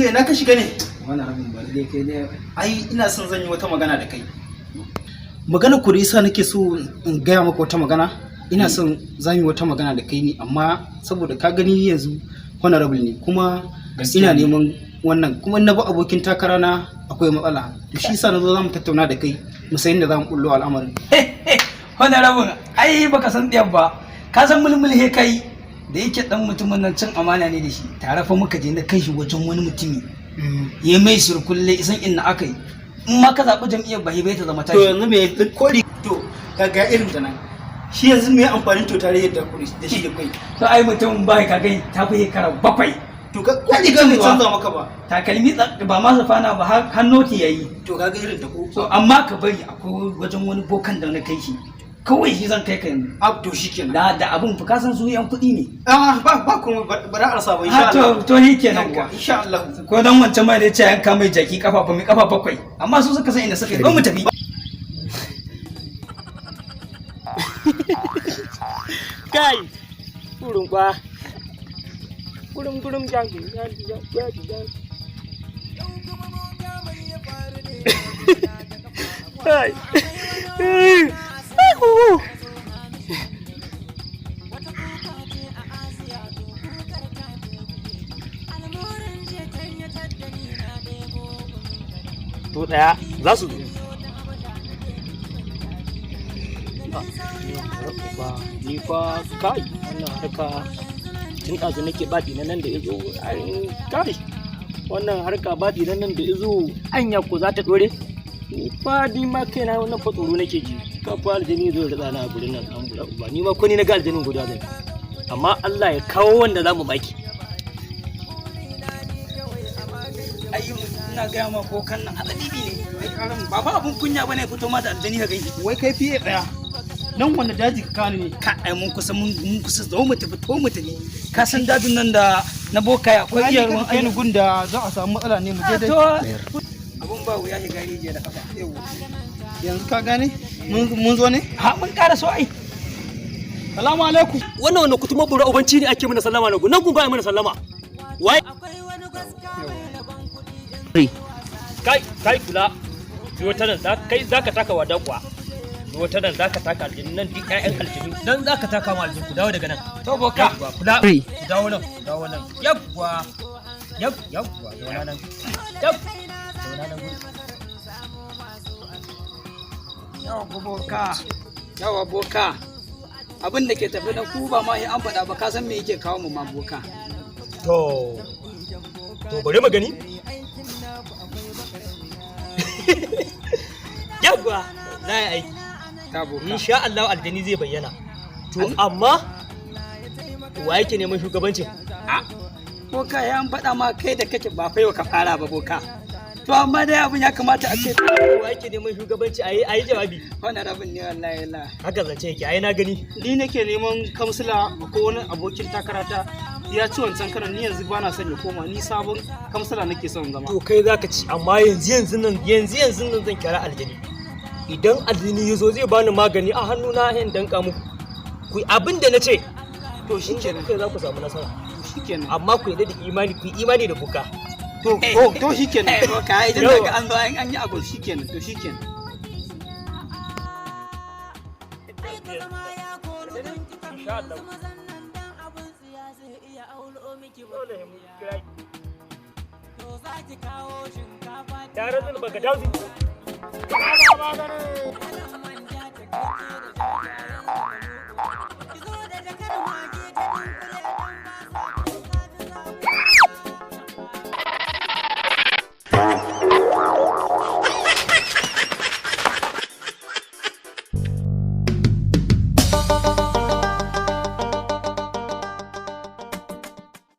Fiye na ka shiga ne? Wannan rabin bari dai kai dai. Ai ina son zan yi wata magana da kai. Magana ku da yasa nake so in gaya maka wata magana. Ina son za mu yi wata magana da kai ne, amma saboda ka gani yanzu honorable ne, kuma ina neman wannan, kuma na ba abokin takara na akwai matsala. To shi yasa nazo za mu tattauna da kai, mu san yadda za mu bullo al'amarin. Honorable, ai baka san ɗiyan ba. Ka san mulmul he kai da yake dan mutumin nan cin amana ne da shi. Tare fa muka je na kai shi wajen wani mutumi. Ya mai surkulle isan inna aka yi. In ma ka zaɓi jam'iyyar bai bai ta zama To tashi. yanzu me kori to kaga irin ta nan. Shi yanzu me amfanin to tare da kuri da shi da kai. To ai mutumin ba ka gai ta fi shekara 7. To ka ko riga bai canza maka ba. Takalmi ba ma safana ba, har noti yayi. To kaga irin ta ko. To amma ka bari, akwai wajen wani bokan da na kai shi. Kawai shi zan kai ka yanzu. Ab to shikenan. Da abun fa ka san su yan kuɗi ne. Ah, ba kuma ba za a rasa ba insha Ha, to Allah. to shi kenan Yawwa, ka. insha Allah. Ko dan wancan mai da ya ce yanka mai jaki kafa ba mai kafa 7, amma su suka san inda suka yi. Zo mu tafi. Kai kurun kwa kurum kurum jan jan jan jan jan. Kai. To daya za su zo. Ba ni fa kai wannan harka tun ɗazu nake baɗi na nan da izo kai wannan harka baɗi na nan da izo anya ko za ta ɗore ni fa. Ni ma kaina wannan fa tsoro nake ji, ka fa aljani zo ya na a gurin nan an bura uba. Ni ma ko ni na ga aljanin guda zai, amma Allah ya kawo wanda za mu baki. Ai ina gaya ma bokan nan hatsari ne. Ai karan ba fa abun kunya bane fito ma da aljani ka ganshi. Wai kai fiye tsaya. Nan wanda daji ka kani ne. Ka ai mun kusa, mun kusa, zo mu tafi, to mu tafi. Ka san dajin nan da na boka akwai Ai iya ka ruwan kai ni gun da za a samu matsala ne, mu je dai. To abun ba wuya shiga rijiya da kafa. Yanzu ka gane? Mun zo ne? Ha, mun ƙara so ai. Salamu alaikum. Wannan wannan kutuma bura ubanci ne ake mana sallama na gun nan, gun ba mana sallama. Wai kai kai kula, biyo ta nan kai zaka taka wada kuwa, biyo ta nan zaka taka aljini nan, duk ƴaƴan aljini nan zaka taka ma aljini. Ku dawo daga nan. To boka. Yawwa, kula, ku dawo nan, ku dawo nan, yawwa yawwa, zauna nan, yab zauna nan gudu. Yawa boka. Yawa boka. Abin da ke tafi na ku ba ma sai an faɗa ba, ka san me yake kawo mu ma boka. To bari mu gani. Yawwa, za a yi aiki. Ta boka. Insha Allah aljani zai bayyana. To amma wa yake neman shugabancin? A boka ya an faɗa ma kai da kake ba faiwa ka fara ba boka. To amma dai abin ya kamata a ce Wa yake neman shugabanci? A yi jawabi. Wannan rabin ne wallahi la. Haka zance yake, ai na gani. Ni nake neman kamsila, ko wani abokin takarata ya ci wancan karan, ni yanzu bana son ya koma, ni sabon kamsila nake son zama. To kai zaka ci, amma yanzu yanzu nan, yanzu yanzu nan zan kira aljani. Idan aljani ya zo zai bani magani a hannuna in danka muku. Ku yi abin da na ce. To shikenan. Kai za ku samu nasara. To shikenan. Amma ku yarda da imani, ku yi imani da buka. To to shikenan. Eh boka ai idan daga an zo an yi abu. To shikenan. To shikenan. Insha Allah. Dole mu kira. Tare da baka dawo.